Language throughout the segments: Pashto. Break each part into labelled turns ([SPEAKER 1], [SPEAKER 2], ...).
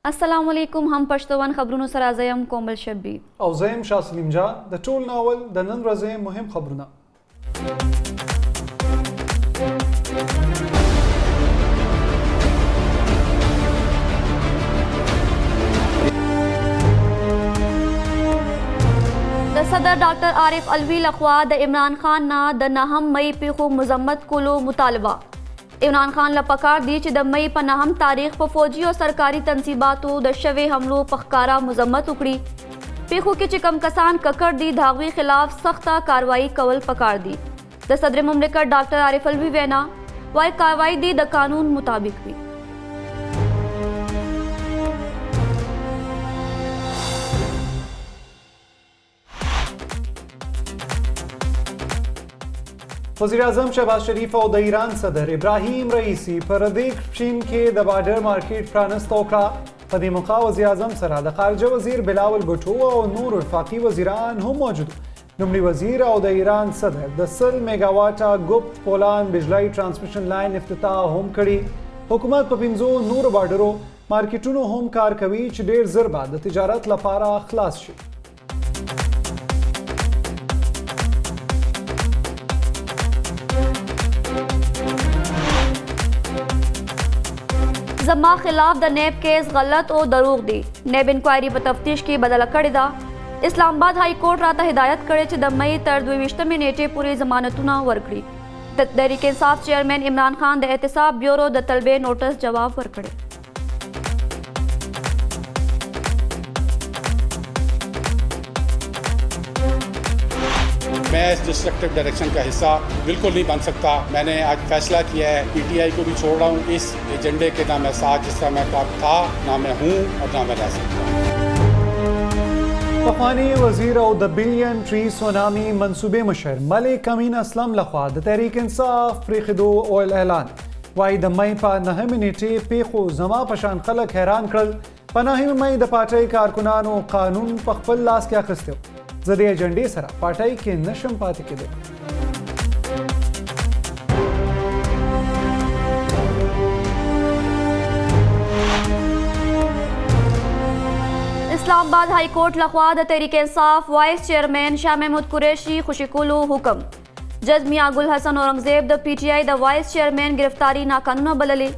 [SPEAKER 1] السلام علیکم هم پښتون خبرونو سره زه یم کومل شبیر
[SPEAKER 2] او زه یم شاه سلیم جان. د ټول ناول د نن ورځې مهم خبرونه.
[SPEAKER 1] د صدر ډاکټر عارف علوي لخوا د عمران خان نه د نهم مئی پیښو مذمت کولو مطالبه. عمران خان له پکار دي چې د مئی په نهم تاریخ په فوجي او سرکاري تنصیباتو د شوې حملو په ښکاره مذمت وکړي. پیښو کې چې کم کسان ککړ دي د هغوی خلاف سخته کاروايي کول پکار دي. د صدر مملکت ډاکټر عارف علوي وینا وایي کاروايي دې د قانون مطابق وي.
[SPEAKER 2] وزیر اعظم شهباز شریف او د ایران صدر ابراهیم رئیسی په ردیک چین کې د بارډر مارکیټ پرانسته وکړه. په دې موقع وزیر اعظم سره د خارجه وزیر بلاول بټو او نور وفاقي وزیران هم موجود. لومړي وزیر او د ایران صدر د 100 میګاواټه ګپت پولان بجلۍ ټرانسمیشن لاین افتتاح هم کړی. حکومت په 5 نورو بارډرو مارکیټونو هم کار کوي چې ډیر زر به د تجارت لپاره خلاص شي.
[SPEAKER 1] زما خلاف د نیب کیس غلط او دروغ دی. نیب انکوایري په تفتیش کې بدله کړې ده. اسلام آباد های کورټ راته هدایت کړی چې د مې تر 22مې نیټې پورې ضمانتونه ورکړي. د تحریک انصاف چیئرمین عمران خان د احتساب بیورو د طلبې نوټس جواب ورکړی.
[SPEAKER 3] मैं इस destructive direction का हिस्सा बिल्कुल नहीं बन सकता। मैंने आज फैसला किया है, पीटीआई को भी छोड़ रहा हूँ। इस एजेंडे के ना मैं साथ जिस तरह मैं था, ना मैं हूँ और ना मैं रह सकता।
[SPEAKER 2] پخوانی وزیر او د بلین ټری سونامي منصوبې مشر ملک امین اسلم لخوا د تحریک انصاف پرېښودو اول اعلان. وایي د مې په نهمې نیټې پیښو زما په شان خلک حیران کړل. په نهمې مې د پارټۍ کارکنانو قانون په خپل لاس کې اخیستی. زه دې ایجنډې سره پارټۍ کې نشم پاتې کېدی.
[SPEAKER 1] اسلام آباد های کورټ لخوا د تحریک انصاف وائس چیئرمین شاه محمود قریشي خوشي کولو حکم. جج میاں ګل حسن اورنګزیب د پی ټی آی د وائس چیئرمین گرفتاری ناقانونه بللې.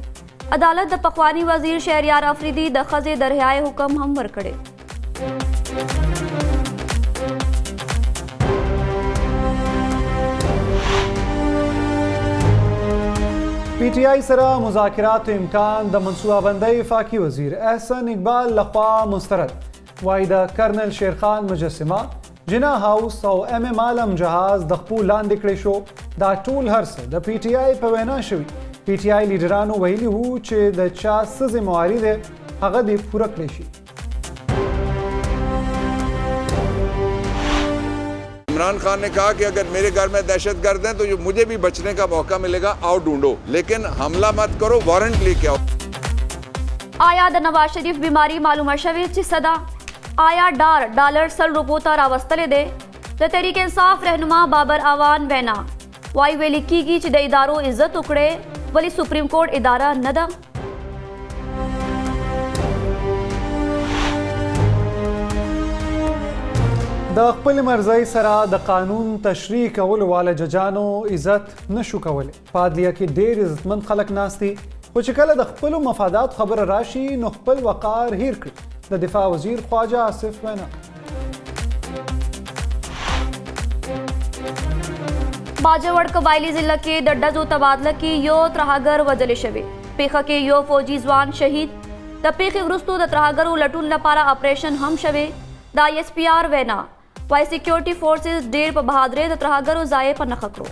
[SPEAKER 1] عدالت د پخواني وزیر شهریار افریدي د ښځې د رهایی حکم هم ورکړی.
[SPEAKER 2] پی ټی آی سره مذاکرات امکان د منصوبه بندۍ وفاقي وزیر احسن اقبال لخوا مسترد. وایي د کرنل شیرخان مجسمه، جناح هاوس او ایم ایم عالم جهاز د خپو لاندې کړی شو. دا ټول هر څه د پی ټی آی په وینا شوي. پی ټی آی لیډرانو ویلي وو چې د چا څه ذمه واري ده هغه دې پوره کړی شي.
[SPEAKER 4] इमरान खान ने कहा कि अगर मेरे घर में दहशत गर्द हैं तो जो मुझे भी बचने का मौका मिलेगा, आओ ढूंढो, लेकिन हमला मत करो, वारंट लेके आओ।
[SPEAKER 1] آیا د نواز شریف بیماری معلومه شوې چې څه ده؟ آیا ډار ډالر 100 روپو ته راوستلی دی؟ د تحریک انصاف رهنما بابر اعوان وینا وایي ویل کیږي چې د ادارو عزت وکړي، ولې سپریم کورټ اداره نه ده؟
[SPEAKER 2] د خپل مرضی سره د قانون تشریح کولو والا ججانو عزت نشو کولی. په عدلیه کې ډېر عزتمند خلک ناست دي، خو چې کله د خپلو مفادات خبره راشي نو خپل وقار هیر کړي. د دفاع وزیر خواجه آصف وینا.
[SPEAKER 1] باجوړ قبایلی ضلع کې د ډزو تبادله کې یو ترهګر وژل شوی. پیښه کې یو فوجي ځوان شهید. د پیښې وروسته د ترهګرو لټون لپاره اپریشن هم شوی. د آی اس پی آر وینا وایي سیکیورټي فورسز ډېر په بهادرۍ د ترهګرو ځای په نښه کړو.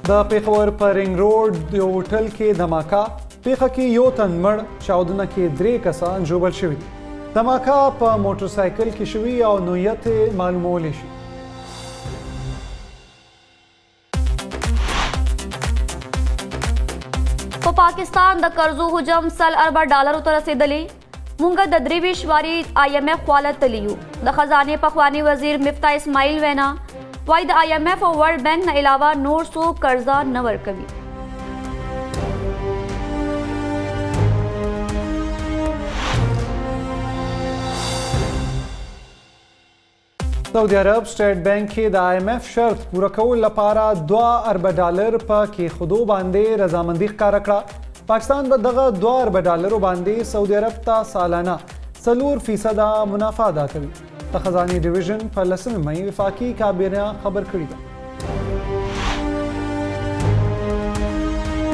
[SPEAKER 2] د پېښور په رینګ روډ یو هوټل کې دھماکه، پیښه کې یو تن مړ، چاودنه کې 3 کسان ژوبل شوي دي. دھماکه په موټر سایکل کې شوي او نوعیت یې معلومولی شي.
[SPEAKER 1] په پاکستان د قرضو حجم 100 اربه ډالرو ته رسېدلی. مونږ د 23 واري آی ایم ایف خواله تللی یو. د خزانې پخواني وزیر مفتاح اسماعیل وینا وایي د آی ایم ایف او ورلډ بانک نه علاوه نور څوک قرضه نه ورکوي.
[SPEAKER 2] سعودي عرب سټیټ بانک کې د آی ایم ایف شرط پوره کولو لپاره 2 اربه ډالر په کېښودو باندې رضامندي ښکاره کړه. پاکستان به دغه 2 اربه ډالرو باندې سعودي عرب ته سالانه 4 فیصده منافع ادا کوي. د خزانې ډیویژن په لسمې مې وفاقي کابینه خبر کړې ده.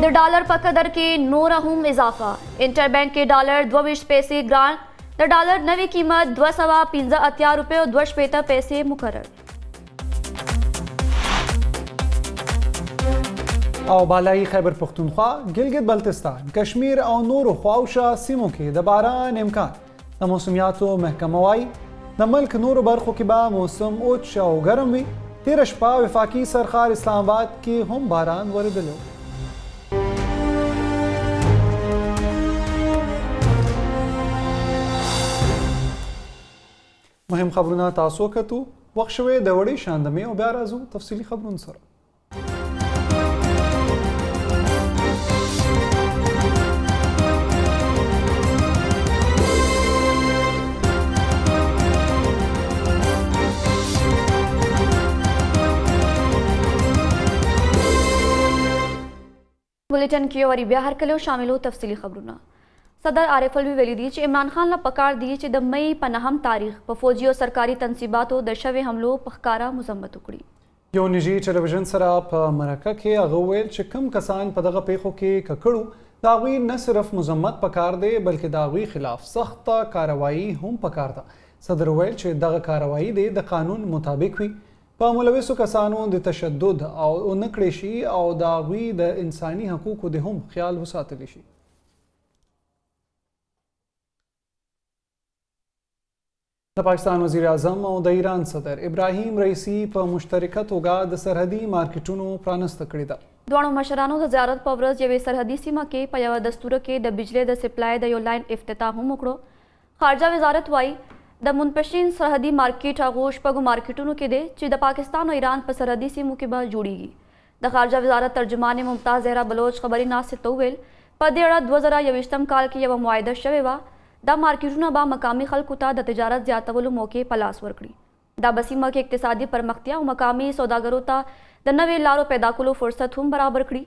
[SPEAKER 1] د ډالر په قدر کې نوره هم اضافه، انټر بانک کې ډالر 22 پیسې ګران، د ډالر نوی قیمت 285 روپے او 62 پیسې مقرر.
[SPEAKER 2] او بالای خیبر پښتونخوا، ګلګت بلتستان، کشمیر او نورو خواوشا سیمو کې د باران امکان. د موسمیاتو محکمه وایي د ملک نورو برخو کې به موسم اوچ او ګرم وي. تېره شپه وفاقي سرښار اسلام آباد کې هم باران ورېدلی و. مهم خبرونه تاسو کتو، وخت شوی د وړې شاندمې او بیا راځو تفصیلي خبرونو سره.
[SPEAKER 1] بلټن کې یو واري بیا هرکلی او شاملو تفصیلي خبرونه. صدر عارف علوي ویلي دي چې عمران خان له پکار دي چې د مئی په نهم تاریخ په فوجي او سرکاري تنصیباتو د شوې حملو په ښکاره مذمت وکړي.
[SPEAKER 2] یو نجي ټلویزیون سره په مرکه کې هغه وویل چې کوم کسان په دغه پیښو کې ککړو د هغوی نه صرف مذمت پکار دی بلکې د هغوی خلاف سخته کارروایي هم پکار ده. صدر وویل چې دغه کارروایي دې د قانون مطابق وي، په ملوثو کسانو د تشدد او ونه کړی شي او د هغوی د انساني حقوقو دې هم خیال وساتل شي. د پاکستان وزیر اعظم او د ایران صدر ابراهیم رئیسي په مشترکه توګه د سرحدي مارکیټونو پرانسته کړې ده.
[SPEAKER 1] دواړو مشرانو د زیارت په ورځ یوې سرحدي سیمه کې په یوه دستوره کې د بجلۍ د سپلای د یو لاین افتتاح هم وکړو. خارجه وزارت وایي د منپشین سرحدي مارکیټ هغو شپږو مارکیټونو کې دی چې د پاکستان او ایران په سرحدي سیمو کې به جوړیږي. د خارجه وزارت ترجمانې ممتاز زهرا بلوچ خبري ناستې ته وویل په دې اړه 2021 کال کې یوه معاهده شوې وه. دا مارکیټونه به مقامي خلکو ته د تجارت زیاتولو موقع په لاس ورکړي. دا به سیمه کې اقتصادي پرمختیا او مقامي سوداګرو ته د نوې لارو پیدا کولو فرصت هم برابر کړي.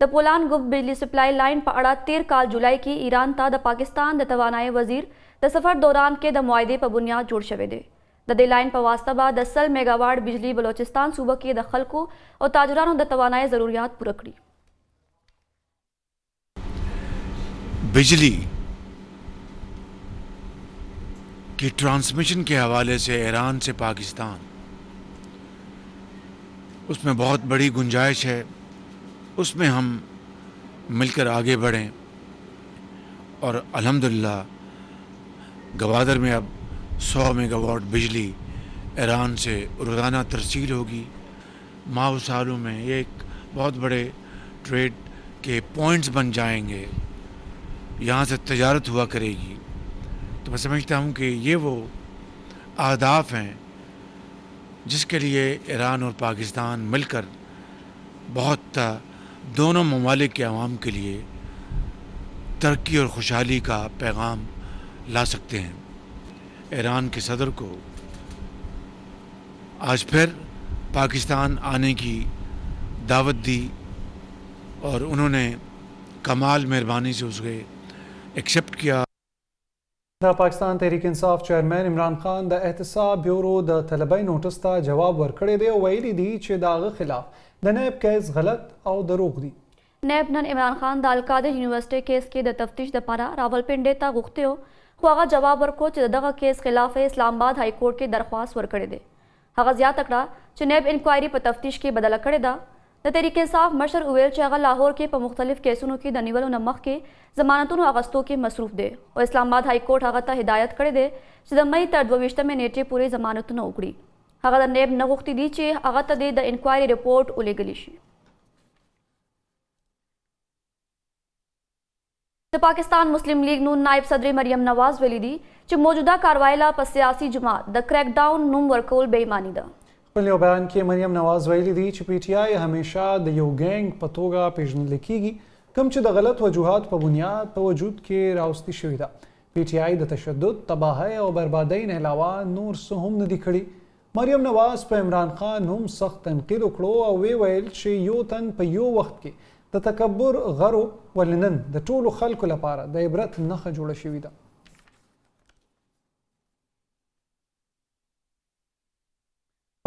[SPEAKER 1] د پولان ګوب بجلي سپلای لاین په اړه تېر کال جولای کې ایران ته د پاکستان د توانایۍ وزیر د سفر دوران کې د معاهدې په بنیاد جوړ شوی دی. د دې لاین په واسطه به د 100 میګاواټ بجلي بلوچستان صوبه کې د خلکو او تاجرانو د توانایۍ ضروریات پوره کړي.
[SPEAKER 5] بجلی کی ٹرانسمیشن کے حوالے سے ایران سے پاکستان، اس میں بہت بڑی گنجائش ہے، اس میں ہم مل کر آگے بڑھیں، اور الحمدللہ گوادر میں اب 100 میگا واٹ بجلی ایران سے روزانہ ترسیل ہوگی۔ ماہ سالوں میں یہ ایک بہت بڑے ٹریڈ کے پوائنٹس بن جائیں گے، یہاں سے تجارت ہوا کرے گی۔ تو میں سمجھتا ہوں کہ یہ وہ اہداف ہیں جس کے لیے ایران اور پاکستان مل کر بہت دونوں ممالک کے عوام کے لیے ترقی اور خوشحالی کا پیغام لا سکتے ہیں۔ ایران کے صدر کو آج پھر پاکستان آنے کی دعوت دی اور انہوں نے کمال مہربانی سے اسے ایکسیپٹ کیا۔
[SPEAKER 2] د پاکستان تحریک انصاف چیئرمین عمران خان د احتساب بیورو د طلبۍ نوټس ته جواب ورکړی دی او ویلي دي چې د هغه خلاف د نیب کیس غلط او دروغ دي.
[SPEAKER 1] نیب نن عمران خان د القادر یونیورسټۍ کیس کې د تفتیش دپاره راولپنډۍ ته غوښتی و، خو هغه جواب ورکړو چې د دغه کیس خلاف یې اسلام آباد های کورټ کې درخواست ورکړی دی. هغه زیاته کړه چې نیب انکوایري په تفتیش کې بدله کړې ده. د تحریک انصاف مشر وویل چې هغه لاهور کې په مختلف کیسونو کې د نیولو نه مخکې ضمانتونو اغستو کې مصروف دی او اسلام آباد های کورټ هغه ته هدایت کړی دی چې د مئی تر 22مې نیټې پورې ضمانتونه وکړي. هغه د نیب نه غوښتي دي چې هغه ته دې د انکوایري رپورټ ولیږل شي. د پاکستان مسلم لیګ نون نائب صدر مریم نواز ویلي دي چې موجوده کاروايي له په سیاسي جماعت د کریک ډاون نوم ورکول بې ایماني ده.
[SPEAKER 2] خپل یو بیان کې مریم نواز ویلي دي چې پي ټي آی همیشه د یو ګینګ په توګه پیژندل کیږي، کوم چې د غلط وجوهات په بنیاد په وجود کې راوستي شوې ده. پي ټي آی د تشدد، تباهۍ او بربادۍ نه علاوه نور څه هم نه دي کړي. مریم نواز په عمران خان هم سخت تنقید وکړو او ویې ویل چې یو تن په یو وخت کې د تکبر غر و، ولې نن د ټولو خلکو لپاره د عبرت نښه جوړه شوې ده.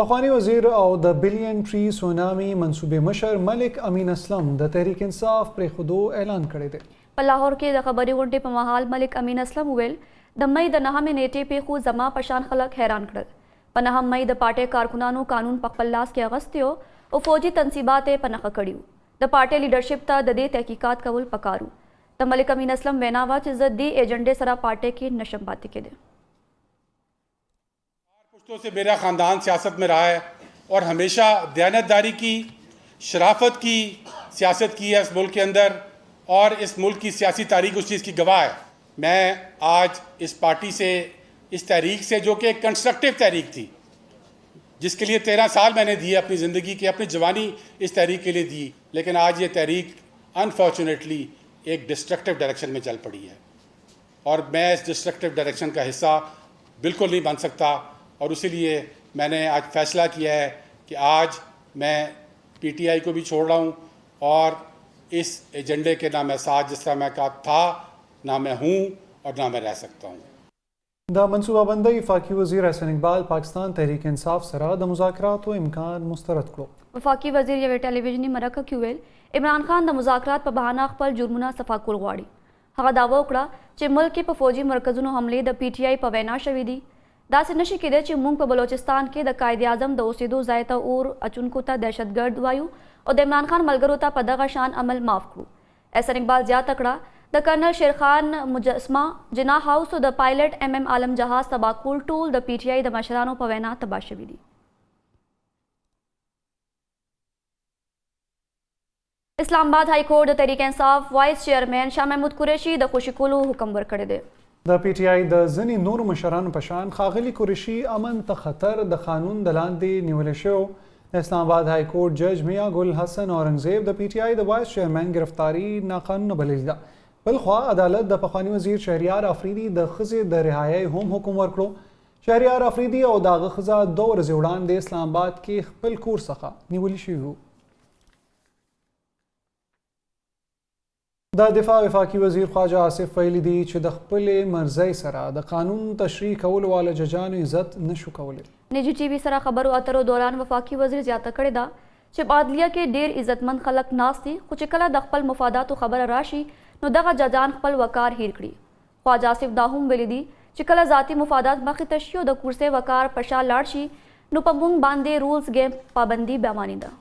[SPEAKER 2] پخوانی وزیر او د بلین ټری سونامي منصوبې مشر ملک امین اسلم د تحریک انصاف پرېښودو اعلان کړی دی.
[SPEAKER 1] په لاهور کې د خبري غونډې په مهال ملک امین اسلم وویل، د مۍ د نهمې نېټې پېښو زما په شان خلک حیران کړل. په نهم مۍ د پارټۍ کارکنانو قانون په خپل لاس کې اغستی ؤ او فوجي تنصیبات یې په نښه کړي وو. د پارټۍ لیډرشپ ته د دې تحقیقات کول پکار وو. د ملک امین اسلم وینا وه چې زه دې ایجنډې سره پارټۍ کې نه شم پاتې کېدی.
[SPEAKER 3] پشتوں سے میرا خاندان سیاست میں رہا ہے اور ہمیشہ دیانتداری کی، شرافت کی سیاست کی ہے اس ملک کے اندر، اور اس ملک کی سیاسی تاریخ اس چیز کی گواہ ہے۔ میں آج اس پارٹی سے، اس تحریک سے، جو کہ ایک کنسٹرکٹیو تحریک تھی، جس کے لیے 13 سال میں نے دیے اپنی زندگی کے، اپنی جوانی اس تحریک کے لیے دی، لیکن آج یہ تحریک انفارچونیٹلی ایک ڈسٹرکٹیو ڈائریکشن میں چل پڑی ہے، اور میں اس ڈسٹرکٹیو ڈائریکشن کا حصہ بالکل نہیں بن سکتا، اور اسی لیے میں نے آج فیصلہ کیا ہے کہ آج میں P T I کو بھی چھوڑ رہا ہوں، اور اس ایجنڈے کے نہ میں ساتھ جس طرح میں کا تھا، نہ میں ہوں اور نہ میں رہ سکتا ہوں۔
[SPEAKER 2] د منصوبه بندۍ وفاقي وزیر احسن اقبال پاکستان تحریک انصاف سره د مذاکراتو امکان مسترد کړو.
[SPEAKER 1] وفاقي وزیر یوې ټیلیویژني مرکه کې وویل، عمران خان د مذاکرات په بهانه خپل جرمونه صفا کول غواړي. هغه دعوه وکړه چې ملک کې په فوجي مرکزونو حملې د پي ټي آی په وینا شوې دي. داسې نه شي کېدای چې موږ په بلوچستان کې د قائداعظم د اوسېدو ځای ته اور اچونکو ته دهشتګرد وایو او د عمران خان ملګرو ته په دغه شان عمل معاف کړو. احسن اقبال زیاته کړه، د کرنل شیرخان مجسمه، جناح هاوس او د پایلټ ایم ایم عالم جهاز تباه کول ټول د پي ټي آی د مشرانو په وینا تباه شوي دي. اسلام آباد های کورټ د تحریک انصاف وایس چیئرمین شاه محمود قریشي د خوشي کولو حکم ورکړی دی.
[SPEAKER 2] د پي ټي آی د ځینې نورو مشرانو په شان ښاغلي قریشي امن ته خطر د قانون د لاندې نیول شوی. د اسلام آباد های کورټ جج میا ګل حسن اورنګزیب د پي ټي آی د وایس چیئرمین ګرفتاري ناقانونه بللې ده. بلخوا عدالت د پخواني وزیر شهریار افریدي د ښځې د رهایۍ هم حکم ورکړو. شهریار افریدي او د هغه ښځه 2 ورځې وړاندې اسلام آباد کې خپل کور څخه نیول شوي وو. د دفاع وفاقي وزیر خواجه آصف ویلي دي چې د خپلې مرضۍ سره د قانون تشریح کولو والا ججانو عزت نشو کولی.
[SPEAKER 1] نجي ټي وي سره خبرو اترو دوران وفاقي وزیر زیاته کړې ده چې په عدلیه کې ډیر عزتمند خلک ناست دي، خو چې کله د خپل مفاداتو خبره راشي نو دغه ججان خپل وقار هیر کړي. خواجه آصف دا هم ویلي دي چې کله ذاتي مفادات مخې ته شي او د کرسۍ وقار په شا لاړ شي نو په مونږ باندې رولز ګیم پابندي بېماني ده.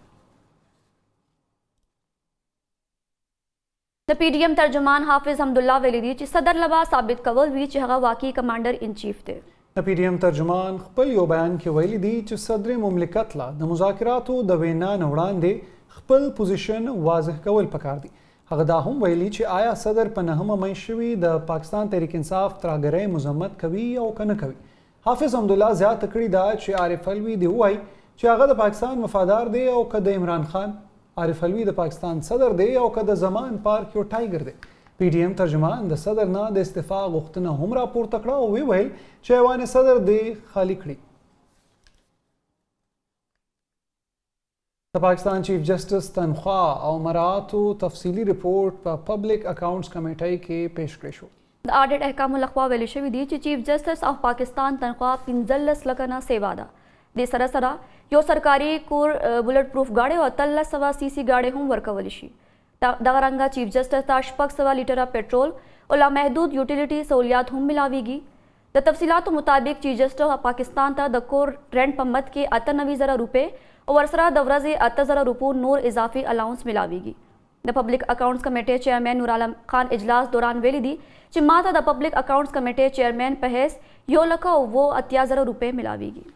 [SPEAKER 1] د پي ډي ایم ترجمان حافظ حمدالله ویلي دي چې صدر له به ثابت کول وي چې هغه واقعي کمانډر ان چیف دی.
[SPEAKER 2] د پي ډي ایم ترجمان خپل یو بیان کې ویلي دي چې صدر مملکت له د مذاکراتو د وینا نه وړاندې خپل پوزیشن واضح کول پکار دي. هغه دا هم ویلي چې آیا صدر په 9 مۍ شوي د پاکستان تحریک انصاف ترهګرۍ مذمت کوي او که نه کوي. حافظ حمدالله زیاته کړې ده چې عارف علوي دې ووایي چې هغه د پاکستان وفادار دی او که د عمران خان. عارف علوي د پاکستان صدر دی او که د زمان پارک یو ټایګر دی. پي ډي ایم ترجمان د صدر نه د استعفا غوښتنه هم راپورته کړه او ویې ویل چې ایوان صدر دې خالي کړي. د پاکستان چیف جسټس تنخوا او مراعاتو تفصیلي رپورټ په پبلک اکاونټس کمیټۍ کې پیش کړی شو.
[SPEAKER 1] د آډټ احکامو لخوا ویل شوي دي چې چیف جسټس آف پاکستان تنخوا 15 لکه نه سیوا ده. دې سره سره یو سرکاري کور، بلټ پروف ګاډی او 1800 سی سی ګاډی هم ورکول شي. دغه رنګه چیف جسټس ته 600 لیټره پټرول او لامحدود یوټیلیټي سہولیات هم ملاویږي. د تفصیلاتو مطابق چیف جسټس آف پاکستان ته د کور رینټ په مد کې 98,000 روپۍ او ورسره د ورځې 8,000 روپو نور اضافي الاونس ملاویږي. د پبلک اکاونټس کمیټې چیئرمین نور عالم خان اجلاس دوران ویلي دي چې ماته د پبلک اکاونټس کمیټې چیئرمین په حیث 1,87,000 روپۍ ملاویږي.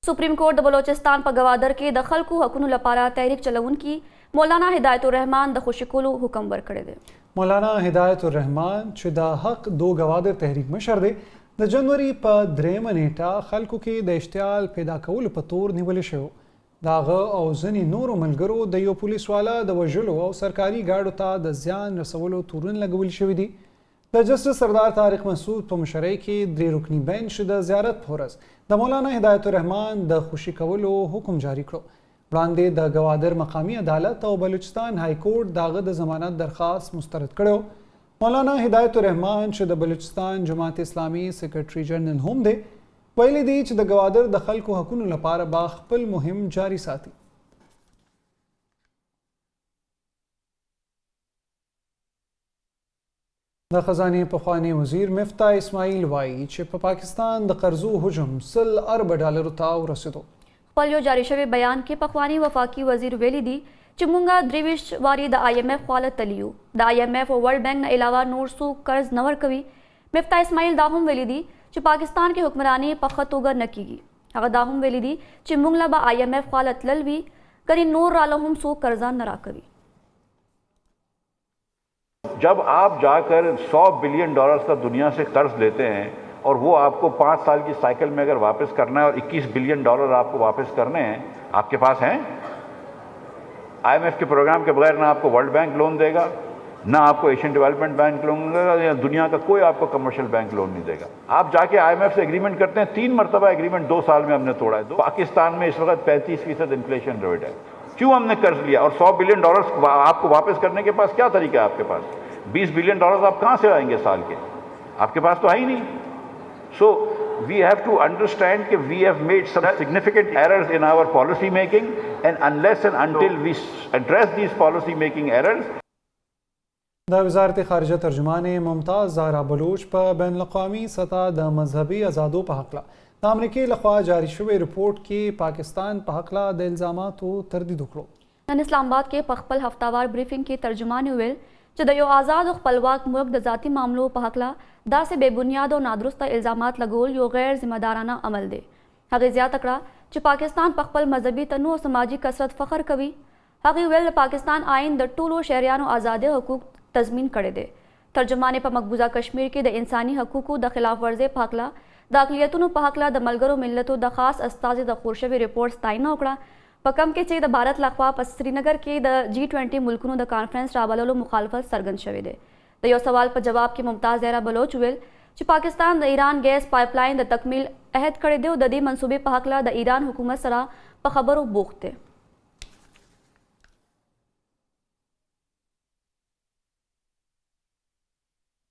[SPEAKER 1] سپریم کورټ د بلوچستان په ګوادر کې د خلکو حقونو لپاره تحریک چلوونکي مولانا هدایت الرحمان د خوشي کولو حکم ورکړی دی.
[SPEAKER 2] مولانا هدایت الرحمان چې د حق دو ګوادر تحریک مشر دی، د جنوري په درېیمه نېټه خلکو کې د اشتعال پیدا کولو په تور نیول شوی و. د هغه او ځینې نورو ملګرو د یو پولیس والا د وژلو او سرکاري ګاډو ته د زیان رسولو تورونه لګول شوي دي. د جسټس سردار طارق مسعود په مشرۍ کې درې رکني بنچ د زیارت په ورځ د مولانا هدایت الرحمان د خوشي کولو حکم جاري کړو. وړاندې د ګوادر مقامي عدالت او بلوچستان های کورټ د هغه د ضمانت درخواست مسترد کړی و. مولانا هدایت الرحمان چې د بلوچستان جماعت اسلامي سیکرټري جنرل هم دی، ویلي دي چې د ګوادر د خلکو حقونو لپاره به خپل مهم جاري ساتي. د خزانې پخوانی وزیر مفتاح اسماعیل وایي چې په پاکستان د قرضو حجم 100 اربه ډالرو ته ورسېدو.
[SPEAKER 1] خپل یو جاري شوي بیان کې پخواني وفاقي وزیر ویلي دي چې مونږه 23 واري د آی ایم ایف خواله تللي یو، د آی ایم ایف او ورلډ بینک نه علاوه نور څوک قرض نه ورکوي. مفتاح اسماعیل دا هم ویلي دي چې پاکستان کې حکمراني په ښه توګه نه کیږي. هغه دا هم ویلي دي چې مونږ له به آی ایم ایف خواله تلل وي، کني نور راله هم څوک قرضه نه راکوي.
[SPEAKER 6] جب آپ جا کر 100 بلین ڈالرز کا دنیا سے قرض لیتے ہیں اور وہ آپ کو 5 سال کی سائیکل میں اگر واپس کرنا ہے اور 21 بلین ڈالر آپ کو واپس کرنے ہیں، آپ کے پاس ہیں؟ I am F کے پروگرام کے بغیر نہ آپ کو ورلڈ بینک لون دے گا، نہ آپ کو Asian development bank loan دے گا، یا دنیا کا کوئی آپ کو commercial bank loan نہیں دے گا۔ آپ جا کے I am F سے ایگریمنٹ کرتے ہیں، 3 مرتبہ ایگریمنٹ 2 سال میں ہم نے توڑا ہے۔ پاکستان میں اس وقت 35% انفلیشن ریٹ ہے۔ کیوں ہم نے قرض لیا؟ اور 100 بلین ڈالرز آپ کو واپس کرنے کے پاس کیا طریقہ ہے؟ آپ کے پاس 20 بلین ڈالرز آپ کہاں سے آئیں گے سال کے؟ آپ کے پاس تو ہے ہی نہیں۔ So we have to understand کہ we have made some significant errors in our policy making, and unless and until we address these policy making errors.
[SPEAKER 2] د وزارت خارجه ترجمانې ممتاز زهرا بلوچ په بین الاقوامي سطح د مذهبي ازادو په هکله د امریکې لخوا جاري شوی رپورټ کې پاکستان په هکله د الزاماتو تردید وکړو.
[SPEAKER 1] نن اسلام آباد کې په خپل هفتهوار بریفنګ کې ترجمانې وویل چې د یو ازاد او خپلواک ملک د ذاتي معاملو په هکله داسې بې بنیاده او نادرسته الزامات لګول یو غیر ذمه دارانه عمل دی. هغې زیاته کړه چې پاکستان په خپل مذهبي تنوع او سماجي کثرت فخر کوي. هغې وویل د پاکستان آئین د ټولو شهریانو ازادۍ حقوق تضمین کړی دی. ترجمانې په مقبوضه کشمیر کې د انساني حقوقو د خلاف ورزۍ په هکله د اقلیتونو په هکله د ملګرو ملتو د خاص استازي د خور شوي رپورټ ستاینه وکړه، په کوم کې چې د بھارت لخوا په سرینګر کې د جي 20 ملکونو د کانفرنس رابللو مخالفت څرګند شوی دی. د یو سوال په جواب کې ممتاز زهرا بلوچ وویل چې پاکستان د ایران ګیس پایپ لاین د تکمیل عهد کړی دی او د دې منصوبې په هکله د ایران حکومت سره په خبرو بوخت دی.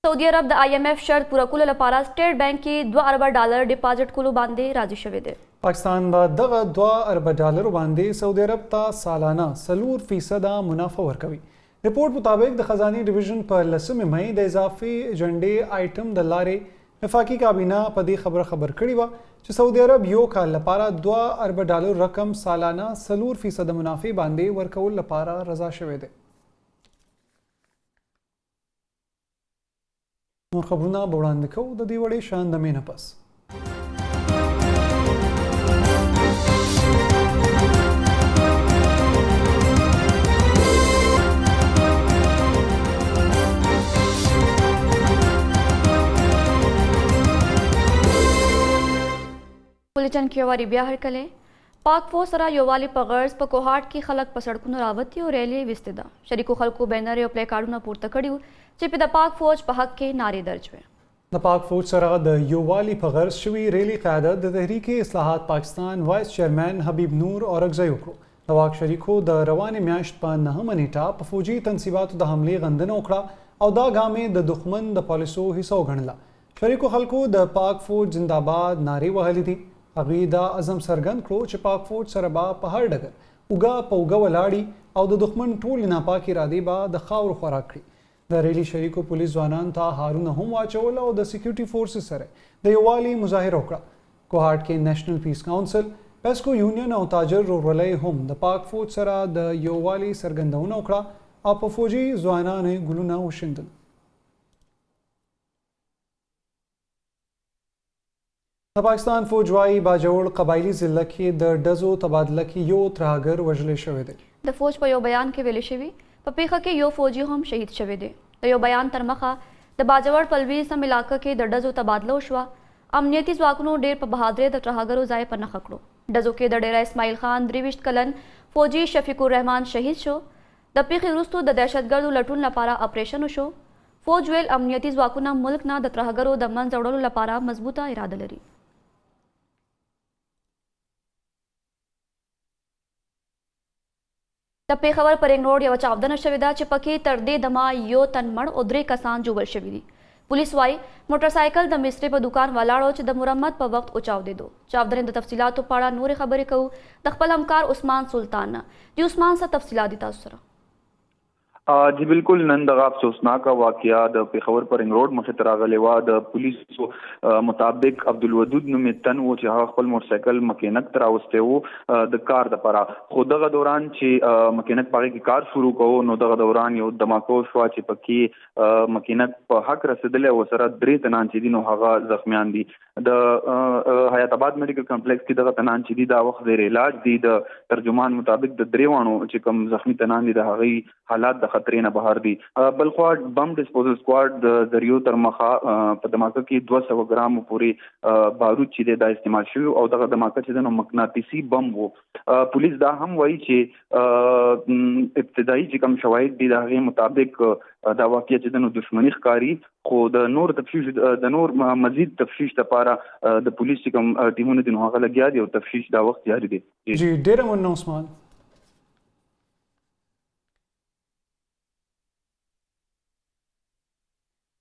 [SPEAKER 1] سعودي عرب د آی ایم ایف شرط پوره کولو لپاره سټیټ بانک کې 2 اربه ډالر ډیپازټ کولو باندې راضي شوی دی.
[SPEAKER 2] پاکستان به دغه 2 اربه ډالرو باندې سعودي عرب ته سالانه 4% منافع ورکوي. رپورټ مطابق د خزانې ډویژن په 10 مې د اضافي ایجنډې آیټم د لارې وفاقي کابینه په دې خبره خبر کړې وه چې سعودي عرب یو کال لپاره 2 اربه ډالر رقم سالانه 4% منافع باندې ورکول لپاره رضا شوی دی. نور خبرونه به وړاندې کوو د دې وړې شان د مینه پس.
[SPEAKER 1] بلټن کې واري بیا هرکلی. پاک فوج سره یووالي په غرض په کوهاټ کې خلک په سړکونو راوتي او ریلې ویستې ده. شریکو خلکو بینر او پلی کارډونه پورته کړي وو چې په د پاک فوج په حق کې نارې درج وې.
[SPEAKER 2] د پاک فوج سره د یووالي په غرض شوي ریلي قیادت د تحریک اصلاحات پاکستان وایس چیئرمین حبیب نور اورکزی وکړو. د واک شریکو د روانې میاشت په 9 نیټه په فوجي تنصیباتو د حملې غندنه وکړه او دا ګام یې د دښمن د پالیسو حصه وګڼله. شریکو خلکو د پاک فوج زنده‌باد نارې وهلې دي. هغوی دا عزم څرګند کړو چې پاک فوج سره به په هر ډګر اوږه په اوږه ولاړي او د دښمن ټولې ناپاکې ارادې به د خاورو خوراک کړي. د ریلي شریکو پولیس ځوانان ته هارونه هم واچول او د سیکیورټي فورسز سره د یووالي مظاهره وکړه. کوهاټ کې نیشنل پیس کونسل، پیسکو یونین او تاجر رورولۍ هم د پاک فوج سره د یووالي څرګندونه وکړه او په فوجي ځوانانو یې ګلونه وشیندل. د پاکستان فوج وايي باجوړ قبایلي ضلع کې د ډزو تبادله کې یو ترهګر وژل شوی دی.
[SPEAKER 1] د فوج په یو بیان کې ویل شوي په پیښه کې یو فوجي هم شهید شوی دی. د یو بیان تر مخه د باجوړ په لوی سم علاقه کې د ډزو تبادله وشوه. امنیتي ځواکونو ډېر په بهادرۍ د ترهګرو ځای په نښه کړو. ډزو کې د ډېره اسماعیل خان 23 کلن فوجي شفیق الرحمان شهید شو. د پېښې وروسته د دهشتګردو لټون لپاره اپرېشن وشو. فوج ویل امنیتي ځواکونه ملک نه د ترهګرو د منځه وړلو لپاره مضبوطه اراده لري. د پېښور په رینګ روډ یوه چاودنه شوې ده چې پکې تر دې دمه یو تن مړ او درې کسان ژوبل شوي دي. پولیس وايي، موټرسایکل د مستري په دوکان ولاړ و چې د مرمت په وخت وچاودېدو. چاودنې د تفصیلاتو په اړه نورې خبرې کوو د خپل همکار عثمان سلطان نه. جي عثمان څه تفصیلات دي تاسو سره؟
[SPEAKER 7] جی بالکل، نن دغه افسوسناکه واقعه د پېښور په رنګ روډ مخې ته راغلې وه. د پولیسو مطابق عبدالودود نومې تن و چې هغه خپل موټرسایکل مکینک ته راوستی و د کار دپاره، خو دغه دوران چې مکینک په هغې کې کار شروع کوو نو دغه دوران یو دماکه وشوه چې پکې مکینک په حق رسېدلی او سره درې تنان چې دي نو هغه زخمیان دي. د حیات آباد میډیکل کمپلیکس کې دغه تنان چې دي دا وخت زیر علاج دي. د ترجمان مطابق د درېواڼو چې کوم زخمی تنان دي د هغوی حالات د خطرې نه بهر دي. بلخوا بم ډسپوزل سکواډ د ذریعو تر مخه په دماکه کې 200 ګرامو پورې بارود چې دی دا استعمال شوي او دغه دماکه چې ده نو مقناطیسي بم وو. پولیس دا هم وایي چې ابتدایي چې کوم شواهد دي د هغې مطابق دا واقعه چې ده نو دښمني ښکاري، خو د نور تفتیش د نور مزید تفتیش لپاره د پولیس چې کوم ټیمونه دي نو هغه لګیا دي او تفتیش دا وخت جاري دی.
[SPEAKER 2] جی ډیره مننه عثمان.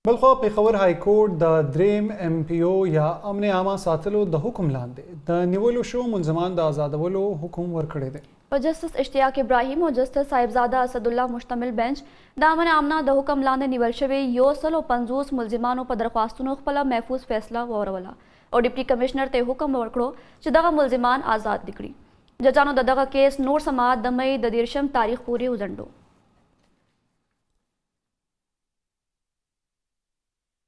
[SPEAKER 2] بلخوا پېښور های کورټ د دریم ایم پي او یا امن عامه ساتلو د حکم لاندې د نیولو شوو ملزمان د ازادولو حکم ورکړی دی.
[SPEAKER 1] په جسټس اشتیاق ابراهیم او جسټس صاحبزاده اسدالله مشتمل بنچ د امن عامه د حکم لاندې نیول شوي 150 ملزمانو په درخواستونو خپله محفوظ فیصله واوروله او ډپټي کمشنر ته یې حکم ورکړو چې دغه ملزمان ازاد دې کړي. ججانو د دغه کیس نور سماعت د مۍ د 30 تاریخ پورې وځنډو.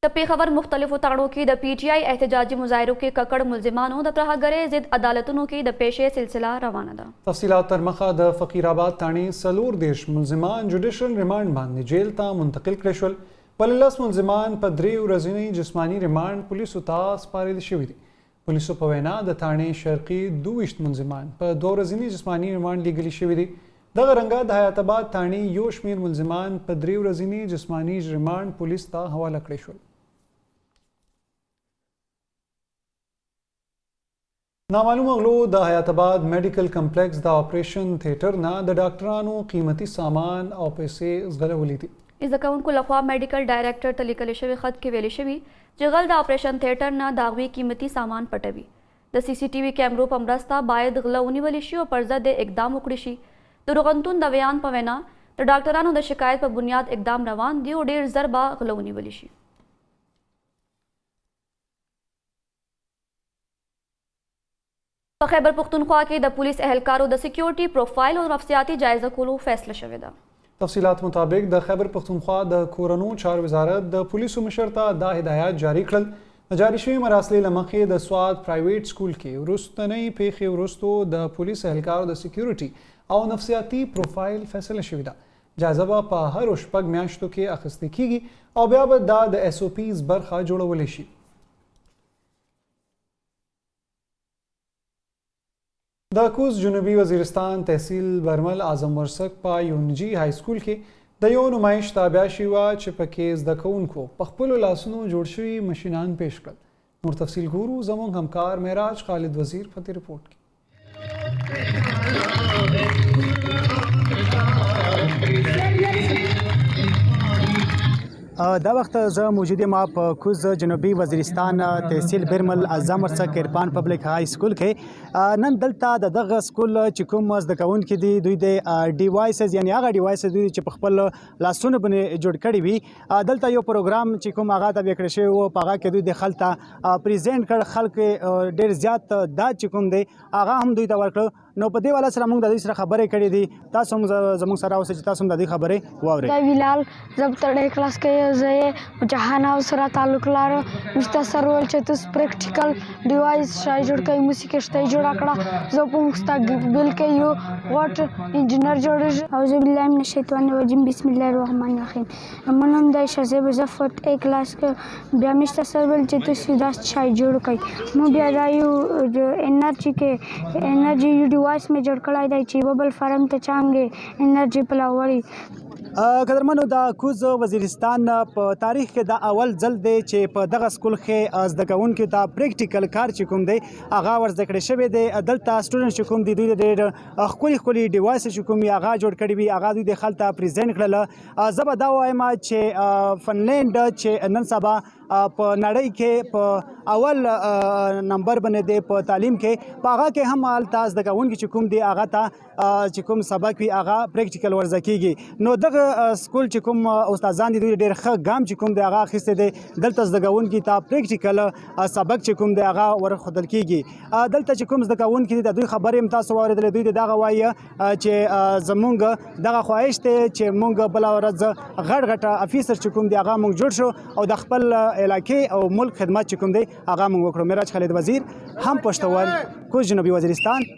[SPEAKER 1] د پېښور مختلفو تاڼو کې د پي ټي آی احتجاجي مظاهرو کې ککړ ملزمانو د ترهګرۍ ضد عدالتونو کې د پېشۍ سلسله روانه ده.
[SPEAKER 2] تفصیلات تر مخه د فقیر آباد تاڼې 34 ملزمان جوډیشل ریمانډ باندې جیل ته منتقل کړی شول، ولې 10 ملزمان په 3 ورځني جسماني ریمانډ پولیسو ته سپارل شوي دي. پولیسو په وینا د تاڼې شرقي 22 ملزمان په 2 ورځني جسماني ریمانډ لیږلي شوي دي. دغه رنګه د حیات آباد تاڼې یو شمېر ملزمان په 3 ورځني جسماني ریمانډ پولیس ته حواله کړی شول. نامعلومه غلو د حیات آباد میډیکل کمپلیکس د اپریشن تھیټر نه د ډاکټرانو قیمتي سامان او پیسې ځغلولې دي.
[SPEAKER 1] زده کوونکو لخوا میډیکل ډایریکټر ته لیکل شوي خط کې ویل شوي چې غل د اپریشن تھیټر نه د هغوی قیمتي سامان پټوي. د سي سي ټي وي کیمرو په مرسته باید غله ونیول شي او پر ضد یې اقدام وکړي شي. د روغنتون د ویاند په وینا د ډاکټرانو د شکایت په بنیاد اقدام روان دی او ډیر زر به غله ونیول شي. په خیبر پښتونخوا کې د پولیس اهلکارو د سکیورټي پروفایل او نفسیاتي جایزه کولو فیصله شوې ده.
[SPEAKER 2] تفصیلات مطابق د خیبر پښتونخوا د کورنو چارو وزارت د پولیسو مشر ته دا هدایات جاري کړل. د جاري شوي مراسلې له مخې د سوات پرایویټ سکول کې وروستنۍ پیښې وروستو د پولیس اهلکارو د سکیورټي او نفسیاتي پروفایل فیصله شوې ده. جایزه به په هرو 6 میاشتو کې اخیستل کیږي او بیا به دا د ایس او پیز برخه جوړولی شي. د کوز جنوبي وزیرستان تحصیل برمل اعظم ورسک په یو نجي های سکول کې د یو نمایش تابیا شوې وه چې پکې زده کوونکو په خپلو لاسونو جوړ شوي مشینان پیش کړل. نور تفصیل ګورو زموږ همکار معراج خالد وزیر په دې رپورټ کې.
[SPEAKER 8] دا وخت زه موجود یم په کوز جنوبي وزیرستان تحصیل برمل اعظم ورسک عرفان پبلک های سکول کې. نن دلته د دغه سکول چې کوم زده کوونکي دي دوی د ډیوایسز یعنی هغه ډیوایسز دوی چې په خپل لاسونو باندې جوړ کړي وي، دلته یو پروګرام چې کوم هغه ته کړی شوی وو په هغه کې دوی د خلک ته پریزنټ کړ. خلک ډیر زیات دا چې کوم دی هغه هم دوی ته ورکړ. نو په دې والا سره موږ د دوی سره خبرې کړې دي. تاسو هم زموږ سره اوسئ چې تاسو هم د دوی خبرې واورئ.
[SPEAKER 9] دا بلال، زه په تړۍ کلاس کې یم، زه یې جهان هاوس سره تعلق لرم. مشته سر وویل چې تاسو پریکټیکل ډیوایس شای جوړ کړئ، موسي کښتۍ جوړه کړه، زه په مستقبل کې یو غټ انجینر جوړیږم.
[SPEAKER 10] اعوذ بالله من الشیطان الرجیم، بسم الله الرحمن الرحیم. زما نوم دی شاهزیب، زه فورت ای کلاس کې. بیا مشته سر وویل چې تاسو دا شای جوړ کړئ. مو بیا دا یو انرژي کې انرژي یو ډیوایس مې جوړ کړی دی چې یو بل فارم ته څنګه انرژي پلاوړي.
[SPEAKER 8] قدرمنو، د کوز وزیرستان په تاریخ کې دا اول ځل دی چې په دغه سکول کې زده کوونکو ته پریکټیکل کار چې کوم دی هغه ورزده کړی شوی دی. دلته سټوډنټ چې کوم دی دوی ډېر ښکلي ښکلي ډیوایس چې کوم هغه جوړ کړی وي، هغه دوی د خلته پریزنټ کړل. زه به دا وایم چې فنلند چې نن سبا په نړۍ کې په اول نمبر باندې دی په تعلیم کې، په هغه کې هم هلته زده کوونکي چې کوم دی هغه ته چې کوم سبق وي هغه پریکټیکل ورزده کیږي. نو دغه سکول چې کوم استادان دي دوی ډېر ښه ګام چې کوم دی هغه اخیستی دی. دلته زده کوونکي ته پریکټیکل سبق چې کوم دی هغه ورښودل کیږي. دلته چې کوم زده کوونکي دي د دوی خبرې هم تاسو واورېدلې. دوی دغه وایي چې زمونږ دغه خواهش دی چې مونږ بله ورځ غټ غټ افیسر چې کوم دی هغه مونږ جوړ شو او د خپل علاقې او ملک خدمت چې کوم دی هغه مونږ وکړو. معراج خالد وزیر، هم پښتون، کوز جنوبي وزیرستان.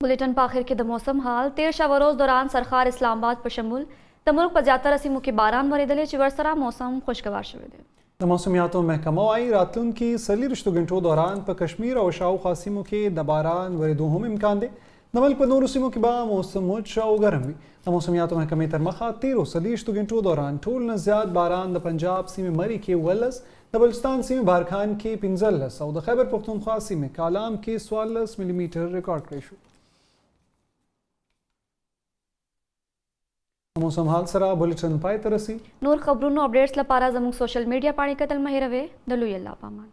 [SPEAKER 1] بلیټن په اخر کې د موسم حال. تیر شوه روز دوران سرښار اسلام آباد په شمول د ملک په زیاتره سیمو کې باران ورېدلی چې ورسره موسم خوشګوار شوی دی.
[SPEAKER 2] د موسمیاتو محکمه وايي، راتلونکي څلوېښتو ګنټو دوران په کشمیر او شاوخوا سیمو کې د باران ورېدو هم امکان دی. د ملک په نورو سیمو کې به موسم وچ او ګرم وي. د موسمیاتو محکمې تر مخه تیرو څلوېښتو ګنټو دوران ټول نه زیات باران د پنجاب سیمې مري کې 17، د بلوچستان سیمې بارکان کې 15 او د خیبر پښتونخوا سیمې کالام کې 14 ملي میټر ریکارډ کړی شو. د موسم حال سره بلټن پای ته رسي.
[SPEAKER 1] نور خبرونو اپډیټس لپاره زموږ سوشل میډیا پاڼې کتل مه هېروئ. د لوی الله په امان.